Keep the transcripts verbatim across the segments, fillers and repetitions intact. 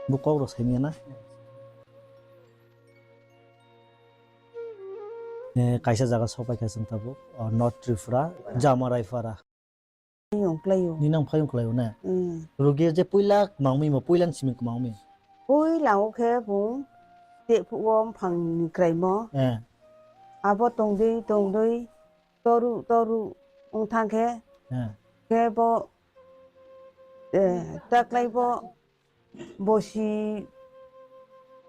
Bo kok rok sai manya na? Eh, kaisa jaga sopai kha chwng tabuk, oh, North Tripura, Jamaraipara. Ayung kwlaio. Nini nang phayung kwlaio ne? Hmm. Rugi je puila kwmangmi mo, puila ni simi kwmangmi? Puila o khe bung te phuo mphang ni kraimo. Eh. Abo tongdui tongdui toru toru wng thang khe, eh, khe bo, eh, taklai bo bosi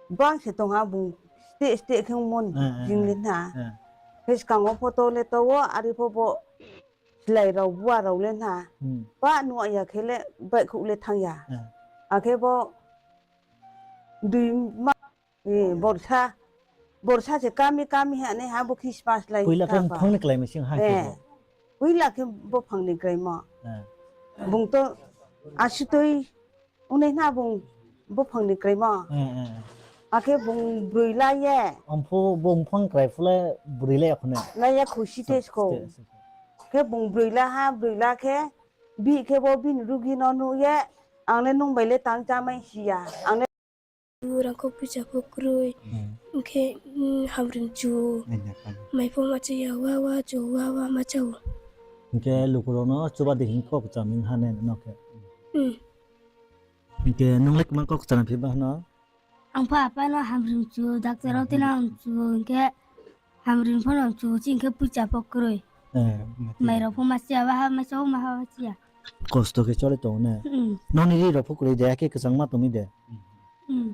bang se tong ha bung ste ste khe mon, eh, eh, jing eh, le na. Eh. Khe swkang o photo le to o ari pho bo slai rok bua rok le na. Hmm. Ba nuwa ya khe le bai khu le thang ya. Eh. Akhe bo dui ma Eh, borsa, borsa se kami kami hane ha bo Christmas lai. Puila khe kha ba. Phangni kwlai mising ha khe eh, bo. Puila khe bo phangni kwlai mo. Eh. Bung to asutui unai na bung bo phangni kwlai mo. Eh, eh, eh. Akhe bung brui lai ye. Amphu bung phang kwlai phule brui lai khone. Lai ya khusi te sko. Te sko. Khe bung brui la ha, brui la khe bi khe bo bini rugi no nu ye. Ang le nung bai le tang cha mai si ya. Ang le Rangkho puisa pho kwrwi. Hmm. Hwnkhe, mm, hamrwng chu. Mai pho ma chaya, wa wa chu, wa wa ma chao. Hwnkhe lukurokno chuba de hin kok cham wng ha ne no khe. Hmm. Hwnkhe nung le kwbang kok chana phi ba hwno? Ang pha apa no hamrwng chu, doctor rok tino ang chu, hwnkhe hamrwng phano chu, chini khe puisa pho kwrwi. Eh. Mai rok pho ma chaya, wa ha ma chao, ma ha ma chaya. Kosto khe choli tongo ne? Hmm. Noni ri rok pho kwrwi de, khe kwchangma tongwi de? Hmm.